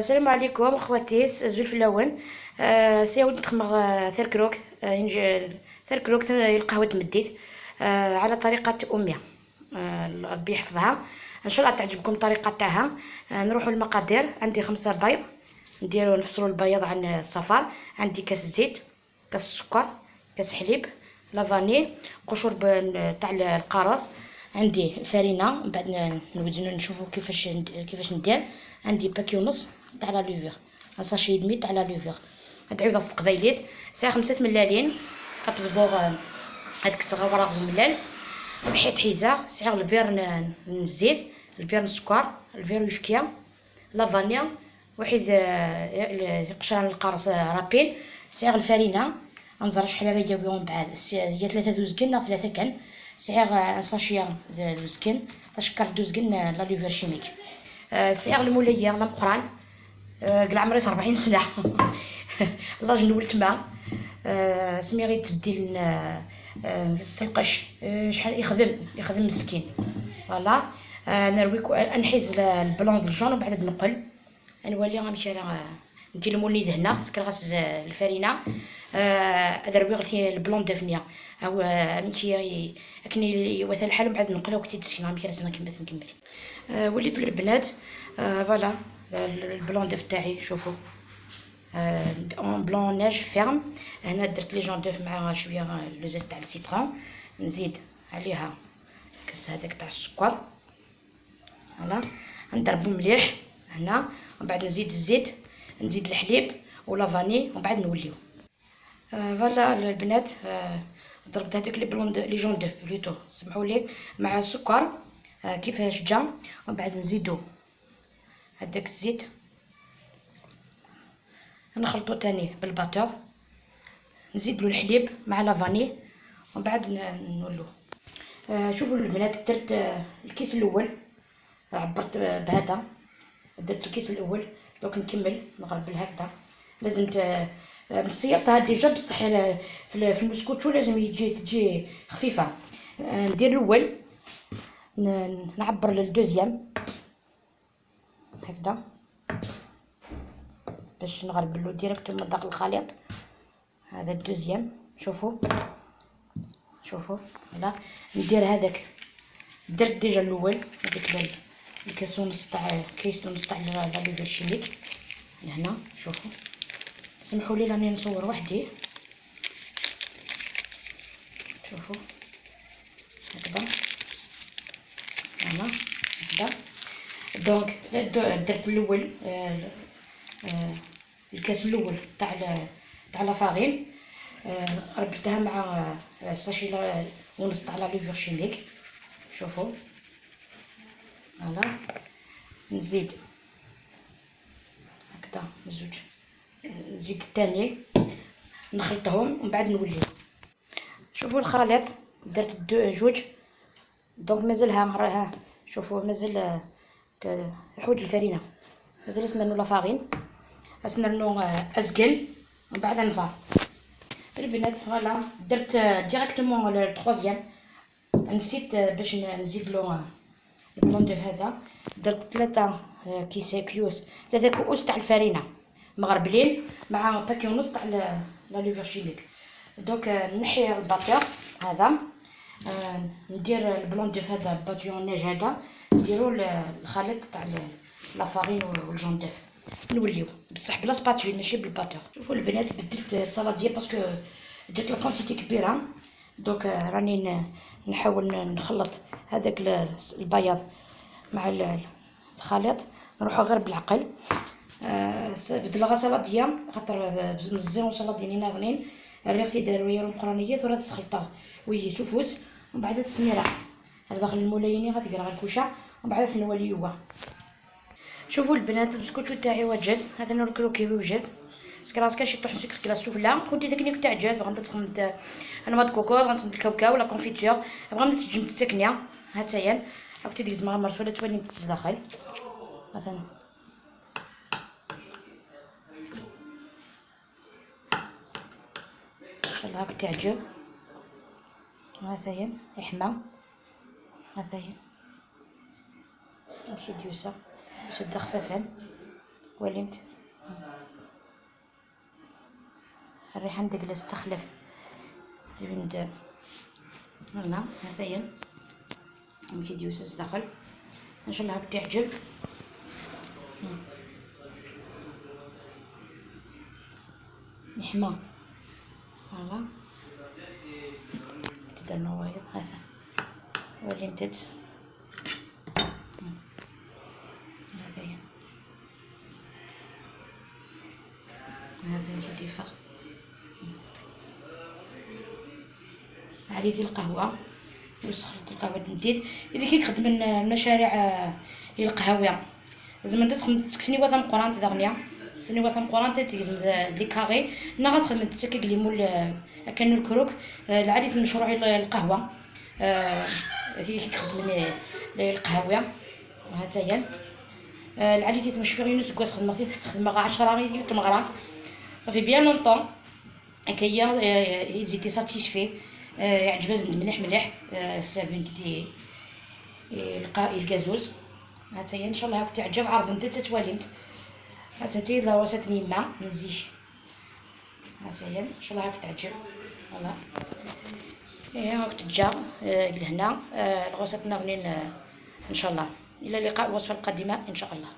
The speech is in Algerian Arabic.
السلام عليكم اخواتي زول فلاون. سياود نتخمغ ثركروك ثركروك القهوة تمديت على طريقة أمي، ربي يحفظها، ان شاء الله تعجبكم الطريقة تاعها. نروحوا للمقادير. عندي 5 بيض، نديرو نفصلوا البياض عن الصفار. عندي كاس زيت، كاس سكر، كاس حليب، la vanille، قشور تاع القارص. عندي فرينه، من بعد نوزنو نشوفو كيفاش ندير. عندي paquet ونص تاع la levure، un sachet et demi تاع la levure. هاد عوض قبايليت ساعة 5 ملالين اطبقو هذيك الصغيرة ملال بحيت حيزه سعر البير الزيت، البير السكر، البير ويفكيا، la vanille، واحد قشران القارص râpé، سعر الفرينة نزرع شحال راه يجاوبهم بعد هي 3 دوزكن 3 كان سعر un sachet دوزكن تشكر دوزكن la levure chimique. سعر الموليه مقران قل عمري 40 سنة l'âge نول تما سمي غير تبديل السلقش شحال يخدم مسكين. voilà نرويك نحيز ال blanc ال jaune وبعد نقل نولي غنمشي ندير ال moule هنا تسكر غاس الفرينة اذا روي ال blanc d'œuf نيا او مكي اكني يوث الحال ومن بعد نقلو كنتي تسكن غنمشي راسنا نكمل. وليت البنات voilà ال blanc d'œuf تاعي، شوفوا en blanc neige ferme. هنا درت les jaunes d'œufs مع شوية le zeste تاع ال citron، نزيد عليها كاس هذاك تاع السكر. voilà نضربو مليح هنا ومن بعد نزيد الزيت، نزيد الحليب و la vanille ومن بعد نوليو. voilà البنات ضربت هذوك les blancs les jaunes d'œufs plutôt سمحوا لي مع السكر كيفاش جا. ومن بعد نزيدو هذاك الزيت، نخلطو تاني بال batteur، نزيدلو الحليب مع la vanille ومن بعد نولو. شوفوا البنات درت الكيس الاول، عبرت بهذا، درت الكيس الاول. دوك نكمل نغربل هكذا. لازم مصيرتها déjà بصح في المسكوتشو لازم تجي خفيفة. ندير الاول نعبر لل deuxième هكذا باش نغربلو directement داخل الخليط. هذا ال deuxième، شوفوا شوفوا. voilà ندير هذاك، درت déjà الاول هذاك الكاس ونص تاع كيس ونص تاع la levure chimique لهنا. شوفوا سمحوا لي راني نصور وحدي. شوفوا هكذا هنا هكذا. donc درت الاول الكاس الاول تاع la farine، ربلتها مع sachet ونص تاع la levure chimique. شوفوا voilà نزيد هكذا زوج، نزيد الثاني، نخلطهم ومن بعد نوليو. شوفوا الخليط درت deux جوج، donc مازالها ها شوفوا مازال حوج الفرينة، مازال سنرنو la farine، سنرنو ازقل ومن بعد نزار البنات. voilà درت directement ال troisième، نسيت باش نزيد له ال blanc d'œuf هذا. درت 3 كيس كيوس 3 كؤوس تاع الفرينة مغربلين مع paquet ونص تاع la levure chimique. donc نحي ال batteur هذا، ندير ال blanc d'œuf هذا battu en neige هذا، نديرو الخليط تاع la farine وال jaune d'œuf. نوليو بصح ب la spatule ماشي بال batteur. شوفوا البنات بدلت saladier parce que جات la quantité كبيرة. donc راني نحاول نخلط هذاك البياض مع الخليط، نروحو غير بالعقل. بدل غا saladier خاطر مزيان saladier ناغنين الريق داروا يا القرانيات ولا تسخلطه وي سفوس. ومن بعد السميره داخل الموليني غتقرا غير الكوشة ومن بعد نوليوها. شوفوا البنات المسكوتشو تاعي وجد، هذا نور كروكي وجد سكراس كاش يطيح sucre glace سفلى كنتي تكنيك تاع جاد بغا تخمد noix de coco، بغا تخمد الكاوكاو ولا confiture، بغا تجم تسكنيا هاتايا عاودتي ديك زعما مرسوله تولي تدخل مثلا. ان شاء الله تعجب. هذايا يحمى، هذايا ماشي ديوسه شد خفافا. وليمت الريحة ندقلس تخلف تبند voilà هذايا كيديوسس داخل. ان شاء الله بتعجب. يحمى voilà تدير نوايض هذا وليمتت هذايا هذا كيديفا علي ديال القهوة وسخرت القهوة نديت اللي كيخدم المشاريع القهوة زعما انت تخدم تكسني وثم قران تدغنيا سني وثم قران تيزم les carrés نا غتخدم تسكك les moules كانوا الكروك العالي في المشروع القهوة اللي كيخدم القهوة هاتايا العالي في مش في يونس كواس خدمة فيه خدمة 10 المغرب صافي bien longtemps هكايا ils étaient satisfaits عجبزني مليح مليح السابين دي الكازوز هاتايا ان شاء الله هاك تعجب عرض انت تتوالمت هاتاي la recette نيما نزيد هاتايا ان شاء الله هاك تعجب voilà ايه هاك تجا لهنا ال recette نغنين ان شاء الله. الى اللقاء الوصفة القادمة ان شاء الله.